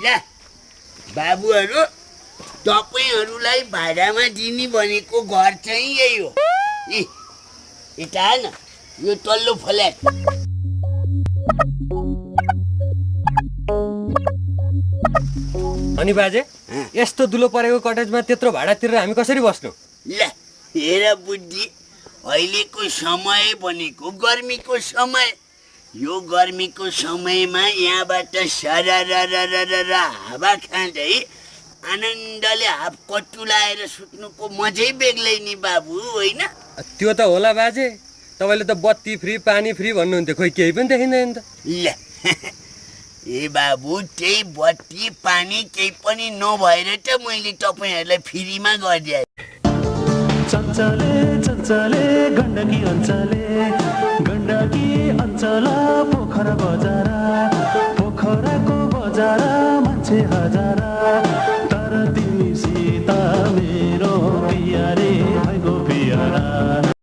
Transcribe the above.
ल बाबुहरू तपाईहरूलाई भाडामा दिने भनेको घर चाहिँ यही हो यता न यो तल्लो फ्ल्याट अनि बाजे यस्तो दुलो परेको कटेजमा त्यत्रो भाडा तिरेर हामी कसरी बस्नु ल हेर बुद्धि अहिलेको समय भनेको गर्मीको समय यो गर्मीको समयमा यहाँबाट सरररररर हावा खाँदै आनन्दले हाफ कट्टु लाएर सुत्नुको मजै बेग्लै नि बाबु होइन त्यो त होला बाजे तपाईँले त बत्ती फ्री पानी फ्री भन्नुहुन्थ्यो खोइ केही पनि देखिँदैन त ल ए बाबु त्यही बत्ती पानी केही पनि नभएर त मैले तपाईँहरूलाई फ्रीमा गरिदिएँ चञ्चले चञ्चले गण्डकी अञ्चल पोखरा बजारा पोखराको बजारा मान्छे हजारा